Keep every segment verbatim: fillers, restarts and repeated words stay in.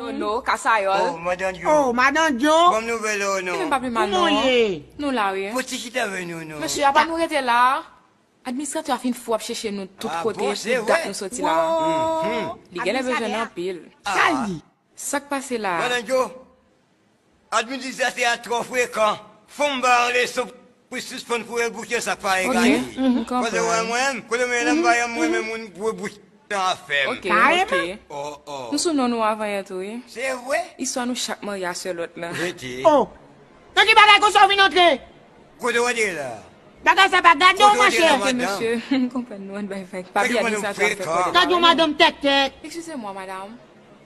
Ono, Kasayòl. Oh, madan Djo. Oh, madan Djo. Bon nouvèl, oh, non. Li menm pa pi mal, non. Kouman w ye? Nou la, wi. Fò ti chita avè nou, non. Mesye, apa nou rete la? Administratè a fin fou ap chèche nou tout kote, tout dat nou soti la. Li genlè bezwen n anpil. Sa l di? Sa k pase la? Madan Djo, administratè a twò frekan. Fò m ba yon leson pou sispann foure bouch nan sa k pa egale. Paske wè mwen, kote mwen ye la, m pa janm renmen moun foure bouch nan afè m. Ok, ok. Oh, oh. Nou sou non nou avan yè tou, wi. Se vre? Istwa nou chak marye a sè lòt la. Rete. Oh! Nan ki bagay konsa w vin antre? Kote w antre la? Bagay sa pa gad non, monchè. Kote w antre la, madanm? Mesye, m konprann nou, ann bay vag. Papye administratè a fè kòlè. Gad yon madanm tèktèk. Eskize mwa, madanm.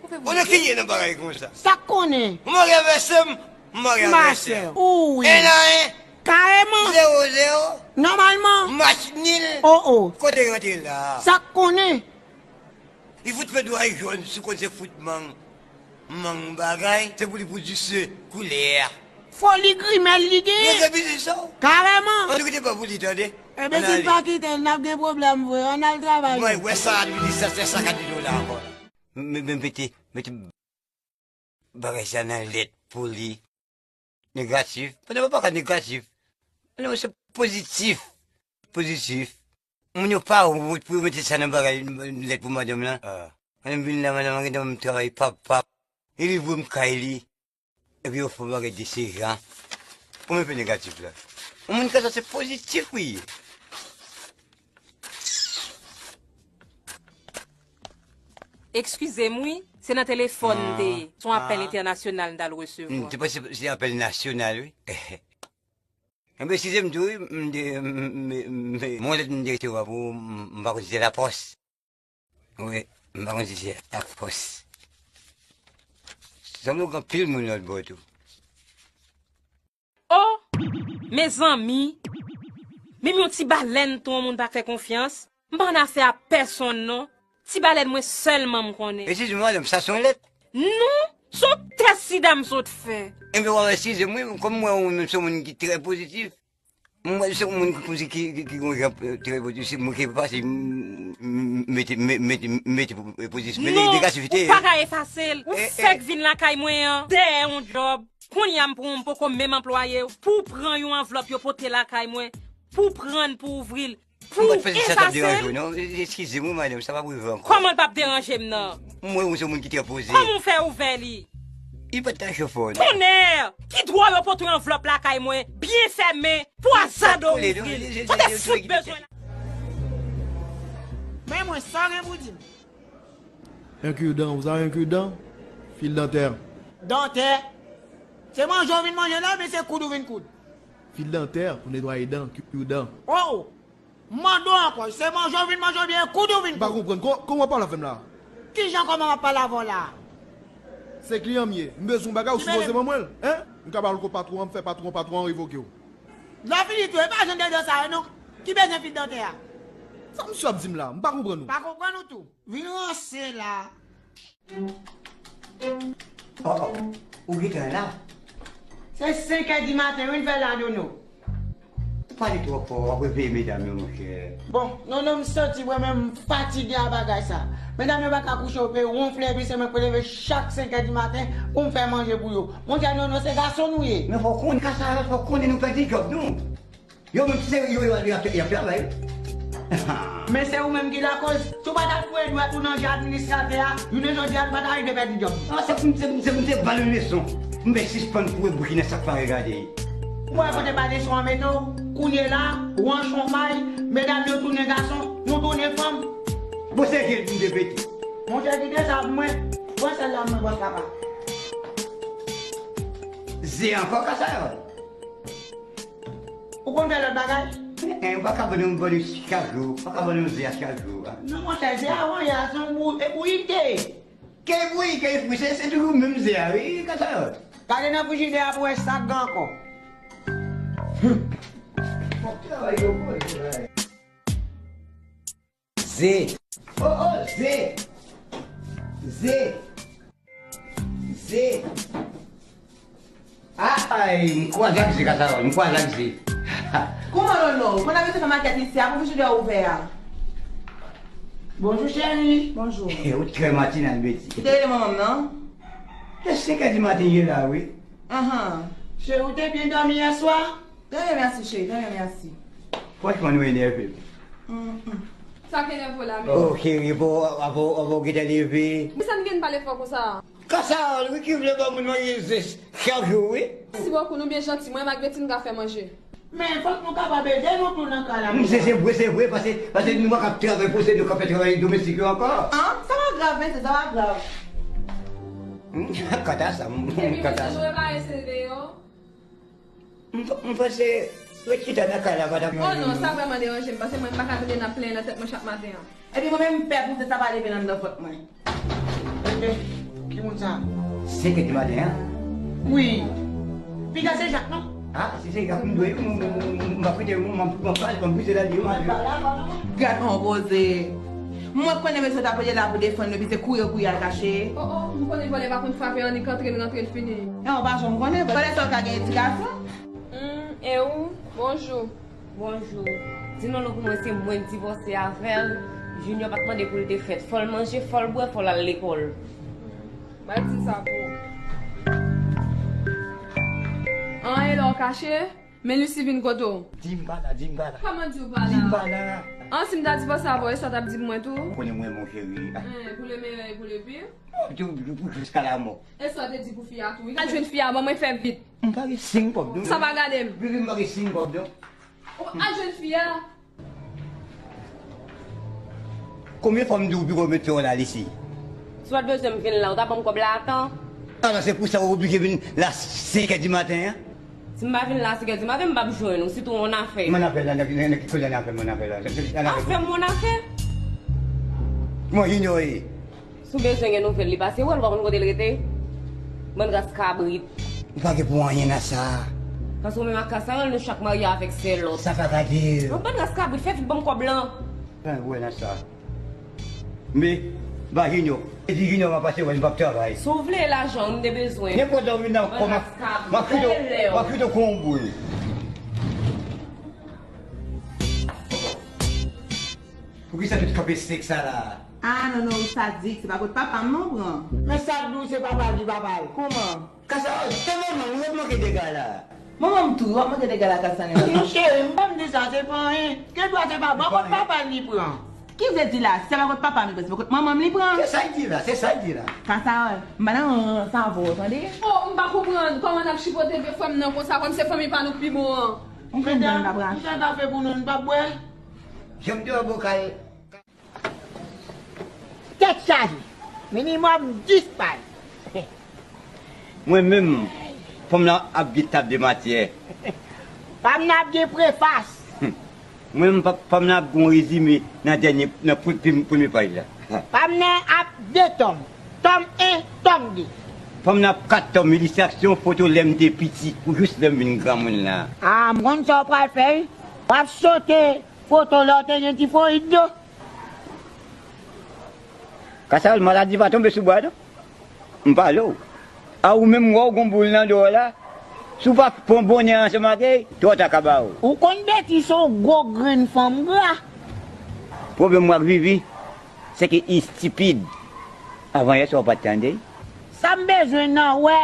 Ou fè bouche. Ou nan ki ye nan bagay konsa? Sa k konnen? Ou marye avè sè m, m marye avè sè w. Ou wi. E nan en. Kareman. Zewo zewo. Nòmalman. Match nil. Oh, oh. Kote w antre la? Sa k konnen? Li fout fè dwa jòn sou konn se fout mang, mang bagay, se pou li pwodui se koulè a. Foli grimèl li genyen. Rete biznis sa w. Kareman. Ann kite pa pou li tande. Ebyen, si l pa kite l, n ap gen pwoblèm vre. Ann al travay nou. Mwen wè sa administratè sa k ap di nou la ankò la. Men, men mete, mete bagay sa nan lèt pou li. Negatif. Pandan pa ka negatif. Non, se pozitif. Pozitif. Moun yo pa wont pou yo mete sa nan bagay, lèt pou madanm lan. Madanm vin la, madanm an gentan ban m travay, pap, pap. Li livre m kay li. Epi yo fè bagay de se jan. Ou menm fè negatif la. Yon moun konsa se pozitif wi. Eskize m wi, se nan telefòn m te ye. Se yon apèl entènasyonal m t al resevwa. M te panse se apèl nasyonal wi. Enben, eskize m tou wi, m te, m, m, m, m, m, yon lèt m te resevwa pou ou, m, m pa konn si se lapòs. Wi, m pa konn si se lapòs. Sanble w gen anpil moun lòt bò tou. Oh! Mezanmi! Menm yon ti balèn tou yon moun pa fè konfyans. M pa nan afè a pèsonn non. Ti balèn mwen sèlman m konnen. Eskize m madanm, sa se yon lèt? Non, se yon tès sida m sot fè. Enben, w ap eskize m wi, kòm m wè ou menm se yon moun ki trè pozitif, m wè se yon moun ki kòmsi ki, ki, ki gon jan, eh, trè pozitif, mwen ki efase, m, m, mete, me-, mete, mete pozitif, mete negativite. Non, ou pa ka efase l. Ou fèk vin lakay mwen an, dèyè yon djòb. Kounye a m pran w, m poko menm anplwaye w. Pou w pran yon anvlòp yo pote lakay mwen, pou w pran l, pou w ouvri l, pou w efase l. M pa t panse sa t ap deranje w non. Eskize m wi madanm, sa p ap rive ankò. Kòman l p ap deranje m nan? M wè ou se yon moun ki trè poze. Kòman w fè ouvè li? Li pa t ka cho fò non. Tonnè! Ki dwa yo pote yon anvlòp lakay mwen, byen fèmen, pou w azade w ouvri l? Kote fout bezwen la? Men mwen, sa w gen pou di m? Un cure-dent, vous avez un cure-dent? Fil dentaire. Dantè? Se manje w vin manje la, oubyen se koud ou vin koud? Fil dentaire pou netwaye dan, cure-dent. Oh! M mande w ankò, se manje w vin manje oubyen koud ou vin koud? M pa konprann. Kò-, kòman w ap pale avè m la? Kijan kòman m ap pale avè w la? Se kliyan m ye. M bezwen yon bagay, ou sipoze ban mwen l. Hein? M ka ba l kot patwon an, m fè patwon, patwon an revoke w. Lè w fini tou, e pa jan de dan sa yo non. Ki bezwen fil dantè a? Sa misye ap di m la? M pa konprann ou. Pa konprann ou tou. Vin ranse la. Oh, oh, ou gentan la? Se senk è di maten, wi, n fè la, Dono. Ou pale twò fò, w ap reveye medam yo, monchè. Bon, non, non, m santi vrèman m fatige a bagay sa. Medam yo pa ka kouche, yo pe wonfle, epi se mwen k pou leve chak senk è di maten pou m fè manje pou yo. Monchè, Nono, se gason nou ye. Men fò w konnen, Kasayòl, fò w konnen nou pèdi djòb nou. Yo menm se yo, yo, yo ap, y ap travay. Men se ou menm ki lakoz. Si w pa t al foure dwèt ou nan je administratè a, jounen jodi a nou pa ta rive pèdi djòb. Non, se pou m, se pou m, se pou m te ba l yon leson. M vle sispann foure bouch nan sa k pa regade. Ou wè kote ba leson an mete w? Kounye la, ou an chonmay, medam yo tounen gason, nou tounen fanm. Bon, se je l pou m te pete. Monchè, kite sa pou mwen. Pran sèl la pou mwen, bòs papa. Ze ankò, Kasayòl? Ou konn fè lòt bagay? Eh, eh, ou pa ka vann yon, vann yon chak jou, ou pa ka vann yon ze a chak jou, a. Non, monchè, ze a vann yè a, se yon bou-, e bouyi l te ye. Ke bouyi, ke fri, se, se toujou menm ze a, wi, Kasayòl. Gade nan frijidè a pou wè sa k gen ankò. Fòk travay yo bon, travay. Ze. Oh, oh, ze. Ze. Ze. Ay, m kwaze ak ze, Kasayòl, m kwaze ak ze. Kouman, Nono? Ou konn abitye fè makèt isi a pou frijidè a ouvè a? Bonjou, cheri. Bonjou. Ou trè matinal, Betty. Ou te rele manman m, non? Se senk è di maten ye la, wi. Anhan. Cheri, ou te byen dòmi yè swa? Trè byen, mèsi, cheri, trè byen, mèsi. Franchman, nou enève m. Mm, mm. Sa k enève w la menm? Oh, cheri, bon, avan, avan w gentan leve. Men sa n gen pale fò konsa? Kasawòl, wi, ki vle ban moun manje zis chak jou, wi. Mèsi bokou, nou byen janti. Mwen menm ak Betty n ka fè manje. Men fòk nou kapab ede nou tou nan kay la. Mm, se, se vre, se vre, paske, paske nou pa kab travay pou se nou k ap fè travay domestik yo ankò. An, sa pa grav, mesye, sa pa grav. Mm, kanta sa, mm, kanta sa. Epi mesye, nou repare se deyò. M, m panse ret chita nan kay la pa t ap... Oh non, sa vrèman deranje m, paske mwen m pa ka tande n ap plenyen nan tèt mwen chak maten an. Epi mwen menm m pè pou se sa pa leve nan anndan vant mwen. Enben, ki moun sa? Senk è di maten an? Wi. Piga se Jak, non? Ah, si se Jak m dwe, m, m, m, m ap kite, m, m, m ap pale, m ap brize lali, m ap... Gad on koze. Mwen konnen mesye t ap rele la pou defann nou, epi se kouri, kouri al kache. Oh, oh, m konnen vòlè pa konn frape annik antre l, rantre l fini. E w pa janm konnen, vòlè sa w ka gen edikasyon. Hmm, e ou? Bonjou. Bonjou. Di non non pou mwen, se mwen k divòse avè l. Junior pa t mande pou l te fèt. Fò l manje, fò l bwè, fò l al lekòl. M a di sa pou ou. An, e lè w kache? Men Lucy vin kote w. Di m pa la, di m pa la. Kòman di w pa la? Di m pa la. An, si m ta divòse avè w, e sa w t ap di pou mwen tou? Ou konnen mwen, mon cheri. Hein, pour le meilleur et pour le pire. Pou, pou, pou jiska lamò. E sa w te di pou fi a tou? Al jwenn fi a, ban mwen fè vit. M pa gen senk kòb, non. Sa pa gade m. Bebe, m pa gen senk kòb, non. Ou al jwenn fi a. Konbyen fwa m di w pi w mete w la, Lucy? Si w pa t bezwen m vin la, ou ta ban m kòb la a tan? Alò, se pou sa w oblije vin la senk è di maten an? Si m pa vin la senk è di maten, m p ap jwenn ou, sitou yon afè. Mon afè la, nan, nan, nan ki kote yon afè, mon afè la? Afè m, mon afè. Kòman Junior ye? Si w bezwen gen nouvèl li, pase wè l, ou pa konn kote l rete. Bann ras kabrit. Ou pa gen pou anyen nan sa. Paske ou menm ak Kasawòl, nou chak marye avèk sèlòt. Sa pa ka di. Yon bann ras kabrit, fè vit ban m kòb lan. Fè wè nan sa. Men, ba Junior. E di Junior m ap pase wè l, m p ap travay. Si w vle lajan, m te bezwen. Nenpòt lè w vin nan kò, m ap, m ap fouto, m ap fouto kon yon boul. Poukisa tout kanpe sèk sa la? Ah, non, non, ou sadik, se pa kot papa m non pran. Men sa k di w se papa l ki papa l, kòman? Kasawòl, se manman m, ou ret manke dega la. Manman m tou, w ap manke dega la, Kasawòl. Mon cheri, m pa m di sa, se pa anyen. Gen dwa se pa bò kot papa l li pran. Ki vle di la, si se pa kot papa m li pran, se pa kot manman m li pran. Se sa l di la, se sa l di la. Kasawòl, m pa nan rans avè w, tande? Oh, m pa konprann kòman n ap chipote vye frè m nan konsa, kòm se fanmi pa nou k pi bon an. M konn dan l ap rache. Misye ta fè pou nou, n p ap bwè. Janm te wè bokal. Tèt chaje. Minimòm dis pay. Mwen menm, fanm nan ap gen tab de matyè. Fanm nan ap gen prefas. Mwen menm, pa, fanm nan ap gen yon rezime nan dènye, nan pre-, pre-, premye paj la. Fanm nan ap de tòm. Tòm en, tòm de. Fanm nan ap kat tòm, ilistraksyon, foto lè m te piti, pou jis lè m vin granmoun la. Ah, m konn sa w pral fè, wi. W ap sote foto lè w te gen tifoyid do. Kasawòl, maladi pa tonbe sou bwa, non. M pale w. A ou menm, m wè w gon boul nan do w la. Si w pa pran bonnè ansanm ak li, twò ta ka ba w. Ou konn Beti se yon gwo grenn fanm gra. Pwoblèm mwen ak Vivi, se ke li estipid. Avan yè swa w pa t tande. Sa m bezwen nan wè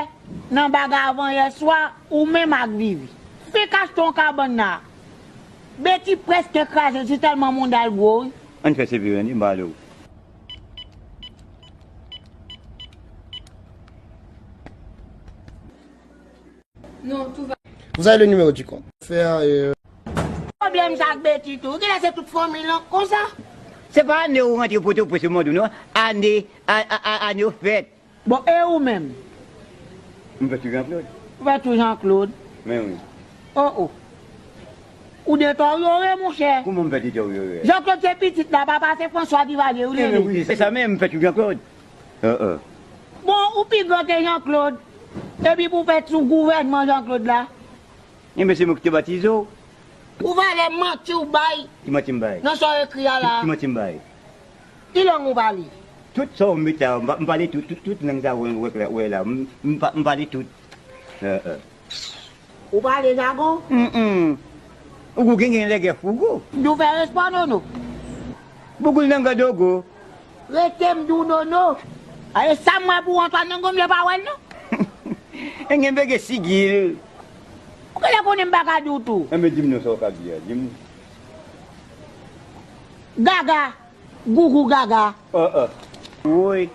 nan bagay avan yè swa, ou menm ak Vivi. Fik achte yon kabann la. Beti prèske kraze, se tèlman mouda l gwo, wi. Ann fè sevire, ann, m pale w. Non, tout va. Vous avez le numéro du compte. Faire, euh, Pwoblèm sa ak Beti tou. Genlè se tout fanmi l an konsa. Se pa ane ou rantre Pòtoprens ou mande w non. Ane, a, a, a, ane ou fèt. Bon, e ou menm? M fèt tou Jean Claude. Ou fèt tou Jean Claude? Men wi. Oh, oh. Ou deteryore, monchè. Kouman m fè deteryore? Jean Claude se pitit la, papa se François Duvalier, ou rele. Wi, se sa menm, m fèt tou Jean Claude. Bon, ou pi gran ke Jean Claude. Epi pou fèt sou gouvènman Jean Claude la. Enben, se mwen ki te batize w. Ou valè manti w bay. Ki manti m bay? Nan sa w ekri a la. Ki, ki manti m bay? Ki lang ou pale? Tout sa w mete a, m pa-, m pale tout, tout, tout lang sa w wè, wè la, wè la. M, m pa-, m pale tout. Ou pale jagon? Mm-mm. Ou gen, gen lègè fougou. M di w fè respè, nono. Bougoul nan grandogo. Rete m di w nono. A, e sa m wè pou w, Antoine, nan gonm yo pa wè l non. Engen bege sigil. Ou genlè konnen m pa ka di w tou. Enben, di m non sa w ka di a. Di m. Gaga. Gougou gaga. Ah, ah. Woy.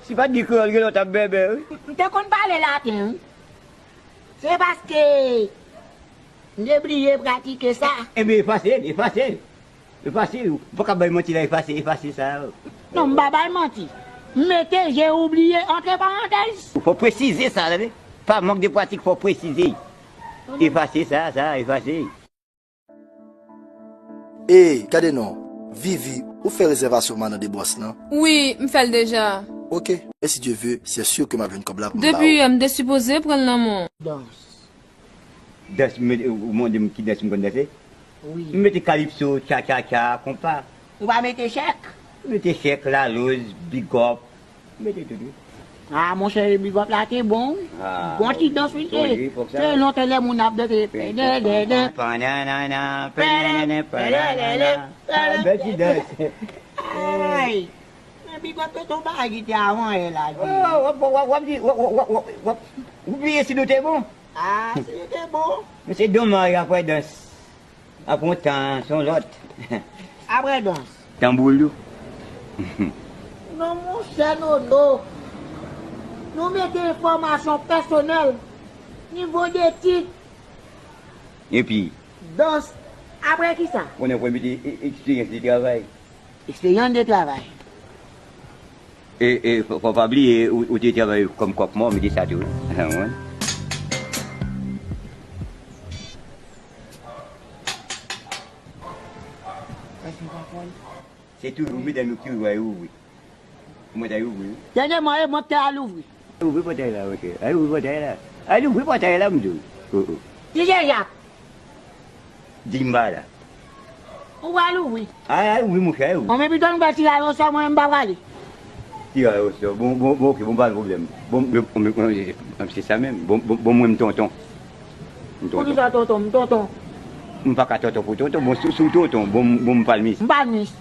Si pa t gen kreyòl, genlè w t ap bèbè, wi. M te konn pale laten, wi. Se paske m te bliye pratike sa. Enben, efase l, efase l. Efase l. Ou pa ka bay manti la, efase, efase sa. Non, m pa bay manti. M mete, j'ai oublié, entre parenthèses. Fò presize sa, tande. Pa mank de pratik, fò presize. Efase sa, sa, efase. Ey, gade non. Vivi, ou fè rezèvasyon Madame Debos lan? Wi, m fè l deja. Ok. E si Dieu veut, c'est sûr ke m ap jwenn kòb la pou m ba ou. Depi yè, m te sipoze pran l nan men w. Dans. Dans, ou mande m ki dans m konn danse? Wi. M mete kalipso, tcha tcha tcha, konpa. Ou pa mete chèk? M mete chèk, laloz, bigòp. Mete tout wi. Ah monchè, bigòp la te bon wi. Bon ti dans wi te. Se lontan lè moun ap danse. Pèdèdèdè. Pèdèdèdè. Pèdèdèdè. Bèl ti dans. Ay. Men bigòp te tou bagay ki te avan yè la. W ap di, w ap, w ap, w ap, w ap, w ap bliye si nou te bon. Ah, si nou te bon. Men se domaj aprè dans. Apre yon tan, se yon lòt. Apre dans. Tanbou lou. Non, monchè Nono. Nou mete enfòmasyon pèsonèl, nivo detid. Epi? Dans. Apre kisa? Konnen pou mete eksperyans de travay. Eksperyans de travay. E, e, fò, fò pa bliye, ou, ou te travay kòm kòk mò, mete sa tou, wi. Ou konprann? Se toujou medam yo ki toujou al ouvri. Mwen t al ouvri wi. Dènyèman e mwen k te al ouvri. Al ouvri pòtay la monchè. Al ouvri pòtay la. Al ouvri pòtay la m di w. Oh, oh. Di Jejak. Di m pa la. Ou al ouvri. Al, al ouvri monchè, al ouvri. Bon men pito nou fè tiraj osò mwen menm m pa prale. Tiraj osò. Bon, bon, bon, ok, bon pa gen pwoblèm. Bon, bon, bon, bon, se sa menm. Bon, bon, bon mwen m tonton. M tonton. Poukisa tonton? M tonton. M pa ka tonton pou tonton. Bon, si, si w tonton, bon, bon m palmis. M palmis.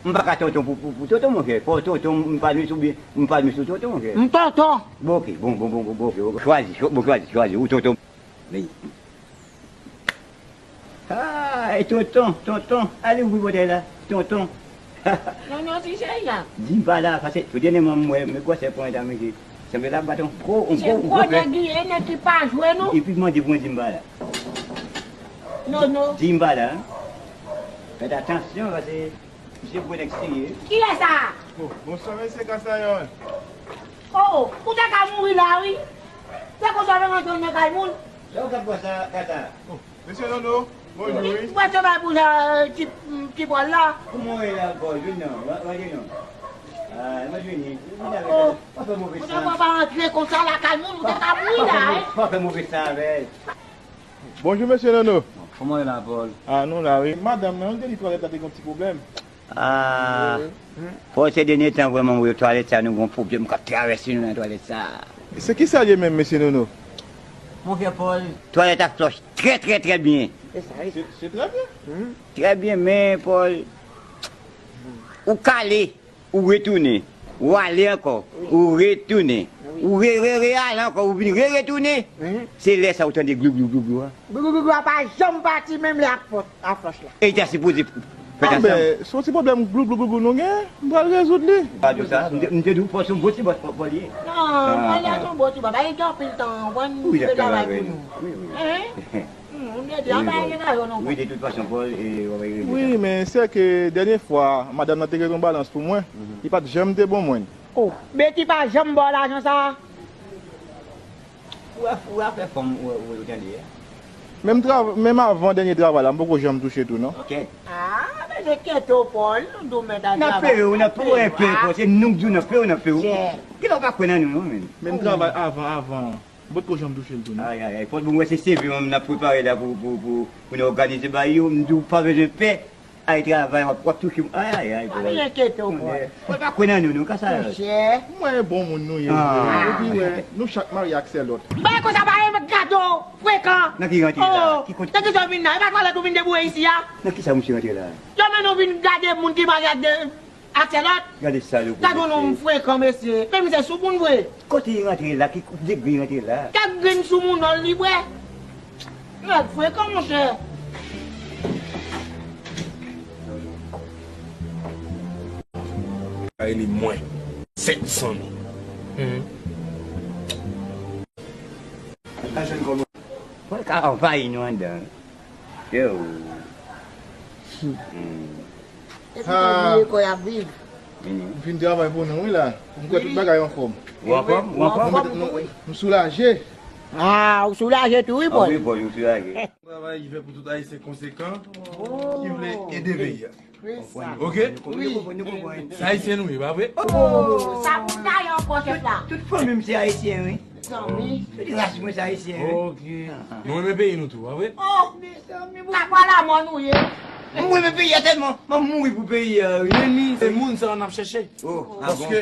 M pa ka tonton pou, pou, pou tonton monchè. Fò w tonton, m palmis oubyen m palmis ou tonton monchè. M tonton. Bon, ok, bon, bon, bon, bon, bon, ok. Chwazi, bon, chwazi, chwazi. Ou tonton. Wi. Ah, e tonton, tonton, ale ouvri pòtay la, tonton. Non, non, si se Jan. Di m pa la, paske tou dènyèman m wè, men gwosè ponyèt a mesye. Sanble l ap bat yon gwo, yon gwo, yon gwo fè. Se gwo nèg li ye, nèg ki pa jwe non. Epi mande pou mwen di m pa la. Non, non. Di m pa la. Fèt atansyon, paske misye gwo nèg serye. Kiyès sa a? Oh, bonswa, mesye Kasayòl. Oh, oh, ou te ka mouri la, wi. Se konsa w te rantre nan kay moun. Lè w t ap bwè sa, Kasa. Oh, mesye Nono, bonjou, wi. Ou pa travay pou sa, ti, ti Pòl la? Kouman w ye la, Pòl? Vin non, rantre non. Ah, mwen vini. Vin avèk sa. Pa fè move san. Ou te pa antre konsa lakay moun, ou te ka mouri la, wi. Pa fè move san avè l. Bonjou, mesye Nono. Kouman w ye la, Pòl? Ah, nou la, wi. Madanm nan, li te di twalèt la te gen yon ti pwoblèm. Ah, Pòl, se dènye tan vrèman m wè twalèt sa nou gon pwoblèm k ap travèse nou nan twalèt sa. Se kisa l ye menm, mesye Nono? Monchè Pòl, twalèt ap flòch trè, trè, trè byen. Se, se trè byen. Trè byen, men Pòl, ou k ale, ou retounen, ou ale ankò, ou retounen, ou re, re, re ale ankò, ou vin re, retounen. Se lè sa ou tande glou, glou, glou, glou a. Glou, glou, glou, glou a pa janm pati menm lè ak pòt. Afòs la. E li ta sipoze fèt ansanm. Anben, se yon ti pwoblèm glou glou glou glou nou gen, m pral rezoud li. Pa di w sa, m te, m te di w fò se yon bon ti bòs Pòl ye. Non, Pòl la se yon bon ti bòs, li gen anpil tan, konn fè travay pou nou. Wi, wi. Wi, de tout fason, Pòl, e, w ap regle sa. Wi, men se ke dènye fwa, madanm nan te gen yon balans pou mwen, li pa t janm te bon mwen. Oh, Beti pa janm ba w lajan sa a? Ou a, ou a fè fanm ou, ou, ou tande a. Menm trav, menm avan dènye travay la, m poko janm touche tou non. Ok. Ah, men se kete w Pòl, nou di w mèt al travay. N ap peye w, n ap peye w, peye w, se nou k di w n ap peye w, n ap peye w. Kilè w pa kwè nan nou non, menm. Menm travay avan, avan, m potko janm touche l tou non. Ay, ay, ay, Pòl, bon, m wè se C V m n ap prepare la pou, pou, pou, pou nou òganize bay yo, m di w pa bezwen pè. Ay travay, w ap, w ap touche m. Ay, ay, ay, Pòl. Pa enkyete w, Pòl. Pòl pa kwè nan nou, non, Kasayòl. Monchè. M wè e bon moun nou ye vre. Epi, wè, nou chak marye ak sè lòt. Bagay konsa pa renmen gade w frekan. Nan ki rantre la? Oh, ki kote? Nan kisa w vin la? E pa twalèt ou vin deboure isi a? Nan kisa misye rantre la? Yo mennen w vin gade moun ki marye ak de, Akselòt. Gade sa yo. Gade yon nonm frekan, mesye. Men misye sou moun vre. Kote li rantre la? Ki degre li rantre la? Kèk grenn sou moun, non, li vre. Nèg frekan, monchè. Kay li mwen. Sèt san mil. Mwen ka anvayi nou anndan. Yo. Hmm. Epi, ah, konbyen lekòl y ap viv? M fin travay pou nou, wi, la. M kwè tout bagay anfòm. Ou anfòm? Ou anfòm? M, m, m soulaje. Ah, ou soulaje tou, wi, Paul. Ah, wi, Paul, ou soulaje. Travay ki fè pou tout Ayisyen konsekan ki vle ede peyi a. Wi, sa. Oke? Wi. Se Ayisyen nou ye, pa vre? Oh, sa pou n gaye ankò, chèf la. Tout, tout fanmi m se Ayisyen, wi. Zanmi. Tout ras mwen se Ayisyen, wi. Oke. Nou renmen peyi nou tou, pa vre? Oh, mezanmi, sa pa lanmò nou ye. Mwen renmen peyi a tèlman, m ap mouri pou peyi a, wi. Men ni se moun sa yo n ap chèche. Oh, ah bon? Paske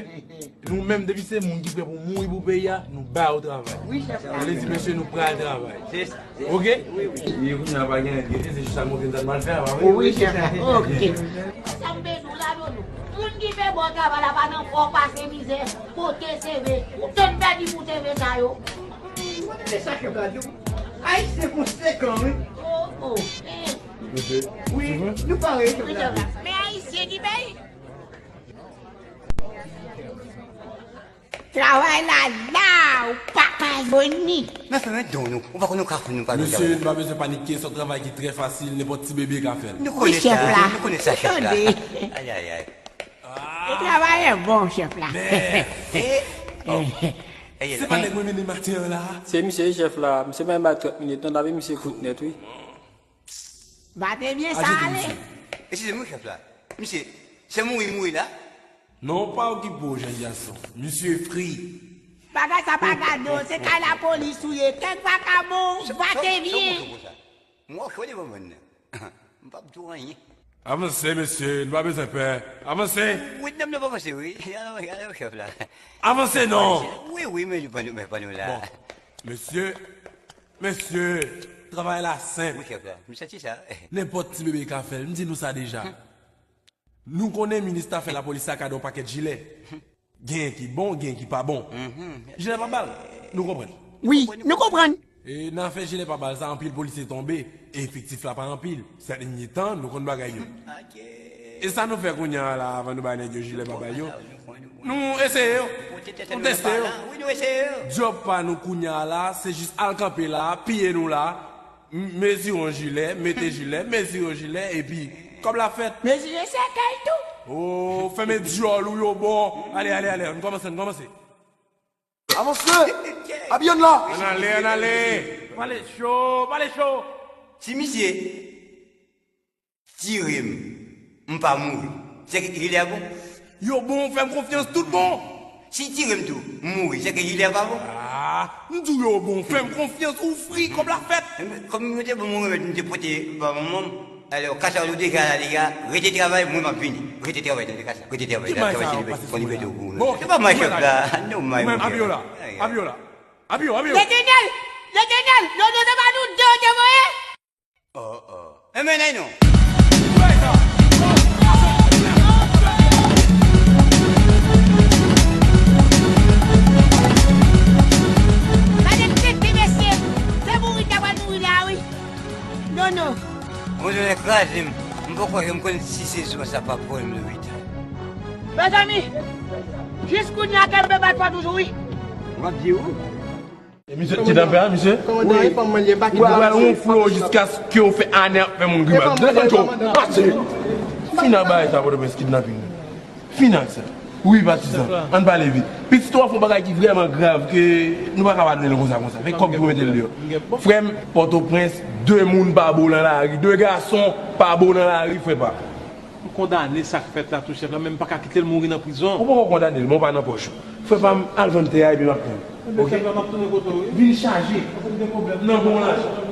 nou menm, depi se moun ki prè pou mouri pou peyi a, nou ba yo travay. Wi, chèf la. Nou vle di, mesye, nou pral travay. Se sa. Oke? Wi, wi. Li kounye a pa gen anyen l rete, se jis al montre n sa n pral fè a, pa vre? Wi, chèf la. Oke. Sa m vle di w la, Dodo. Moun ki fè bon travay la pa nan fò pase mizè, pote seve. Ou tann pèdi pou seve sa yo. Mwen tande sa chèf la di w. Ayisyen konsekan, wi. Oh, oh. Eh. Wi, nou pare, chèf la. Men Ayisyen ki pèyi. Travay la la, ou pa ka jwenn li. Nan fè men don nou, ou pa konn nou ka fè nou pa. Mesye, nou pa bezwen panike, se yon travay ki trè fasil, nenpòt ti bebe ka fè l. Nou konnen sa, nou konnen sa, chèf la. Ay, ay, ay. Travay bon, chèf la. Men, eh, oh. Se pa nèg mwen mennen maten an la. Se misye, chèf la. Misye pa bay trant minit, non, n ap misye kout nèt, wi. Bat byen sa ale. Eskize m, wi, chèf la. Misye, se mouri, mouri la? Non, pa okipe w, jèn gason. Misye fri. Bagay sa pa gade w, se kay lapolis ou ye. Kèk vakabon, bat byen. M wè w chole, bon, mwen. M p ap di w anyen. Avanse, mesye, nou pa bezwen pè. Avanse. Wi, nonm nan pa avanse, wi. Alò, alò, chèf la. Avanse, non. Wi, wi, men pa nou, men pa nou la. Bon, mesye, Mesye, travay la senp. Wi, chèf la. M santi sa. Nenpòt ti bebe ka fè l. M di nou sa deja. Nou konnen minis afè lapolis la ka gen yon pakèt jilè. Genyen ki bon, genyen ki pa bon. Jilè pa bal. Nou konprann. Wi, nou konprann. E nan afè jilè pa bal sa, anpil polisye tonbe. E efektif la pa anpil. Sèt èdmi tan, nou konn bagay yo. E sa nou fè kounye a la, avan nou bay nèg yo jilè pa bal yo? Nou eseye yo. Nou teste yo. Djòb pa nou kounye a la, se jis al kanpe la, piye nou la, m-, mezire yon jilè, mete jilè, mezire yon jilè, epi kòb la fèt. Mezire sèkèy tou. Oh, fèmen dyòl ou yo bon. Ale, ale, ale, ann kòmanse, ann kòmanse. Avanse! Abiyon la! Ann ale, ann ale! Pale cho, pale cho! Si misye tire m, m pa mouri. Se ke jilè a bon? Yo bon, fè m konfyans, tout bon. Si tire m tou, m mouri, se ke jilè a pa bon? Ah, m di w yo bon, fè m konfyans, ou fri, kòb la fèt. Kòm yo te ban m yon remèd, m te pote ba manman m. Alò, kasa yo deja la, deja, rete travay, mwen m ap vini. Rete travay, tande kasa, rete travay, travay, se libète, fon libète ou pou ou menm. Se pa may chèf la, non, may. Ou menm, Abiola, Abiola, Abio, Abio. Letènèl, Letènèl, non, non, se pa nou de yo te voye? Oh, oh. Enben, nèg nou. Gade tete, mesye. Se mouri ta pral mouri la, wi. Non, non. Mwen jwenn kraze m. M poko janm konn si se jou sa pa pran m le huit. Mezanmi, jis kounye a kè m pe bat fò toujou, wi. W ap di ou? E misye kidnapè a, misye? Kòmandan, e fanm mwen li ye, pa kidnapè. Ou pral wonfle w jiskaske w fè ane ap fè moun grimas. Desann cho, pase! Fin ak bagay sa, Pòtoprens, kidnaping. Fin ak sa. Wi, patizan, ann pale vit. Pitit ou ap fè yon bagay ki vrèman grav ke nou pa ka padone l konsa, konsa. Fè kòb ki pou mete l deyò. Frè m, Pòtoprens, de moun pa bon nan lari, de gason pa bon nan lari, frè pa. M kondane sa k fèt la tou, chèf la, men m pa ka kite l mouri nan prizon. Ou poko kondane l, men w pa nan pòch ou. Frè pa m, al vann tè a epi m ap tann. Enben, chèf la, m ap tounen kote w, wi. Vin chaje. Paske m gen pwoblèm. Nan bon lajan.